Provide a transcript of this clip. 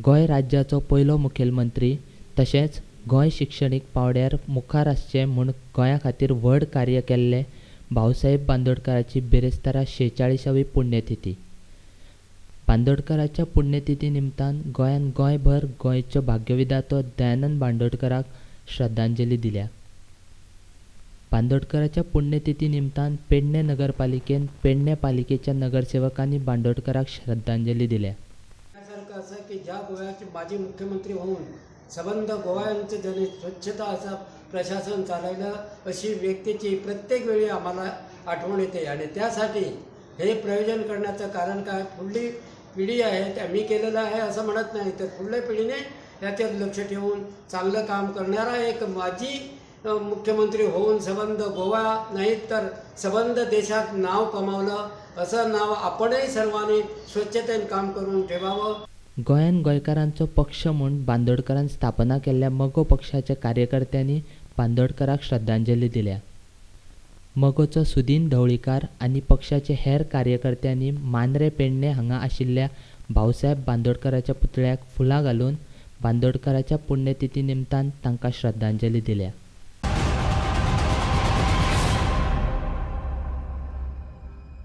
गोंय राज्याचो पयलो मुखेलमंत्री तशेंच गोंय शिक्षणीक पांवड्यार मुखार आसचें म्हूण गोंया खातीर व्हड कार्य केल्ले भाऊसाहेब बांदोडकराची बिरेस्तारा 46वी पुण्यतिथी. बांदोडकराच्या पुण्यतिथी निमतान गोंयान गोंयभर गोंयचो भाग्यविधातो दयानंद बांदोडकराक श्रद्धांजली दिल्या. बांदोडकराच्या पुण्यतिथी निमतान पेडणे नगरपालिकेन पेडणे पालिकेच्या नगरसेवकांनी बांदोडकराक श्रद्धांजली दिल्या. सारखं असं की ज्या गोव्याचे माजी मुख्यमंत्री होऊन सबंध गोव्यांचं ज्यांनी स्वच्छता असं प्रशासन चालवलं, अशी व्यक्तीची प्रत्येक वेळी आम्हाला आठवण येते. आणि त्यासाठी हे प्रयोजन करण्याचं कारण काय, पुढली पिढी आहे त्या मी केलेलं आहे असं म्हणत नाही, तर पुढल्या पिढीने याच्यात लक्ष ठेवून चांगलं काम करणारा एक माजी मुख्यमंत्री होऊन सबंध गोवा नाही तर सबंध देशात नाव कमावलं, असं नाव आपणही सर्वांनी स्वच्छतेने काम करून ठेवावं. गोंयान गोंयकारांचो पक्ष म्हूण बांदोडकरान स्थापना केल्ल्या मगो पक्षाच्या कार्यकर्त्यांनी बांदोडकराक श्रद्धांजली दिल्या. मगोचो सुदीन ढवळीकार आनी पक्षाचे हेर कार्यकर्त्यांनी मांद्रे पेडणे हांगा आशिल्ल्या भाऊसाहेब बांदोडकराच्या पुतळ्याक फुलां घालून बांदोडकराच्या पुण्यतिथी निमतान तांकां श्रद्धांजली दिल्या.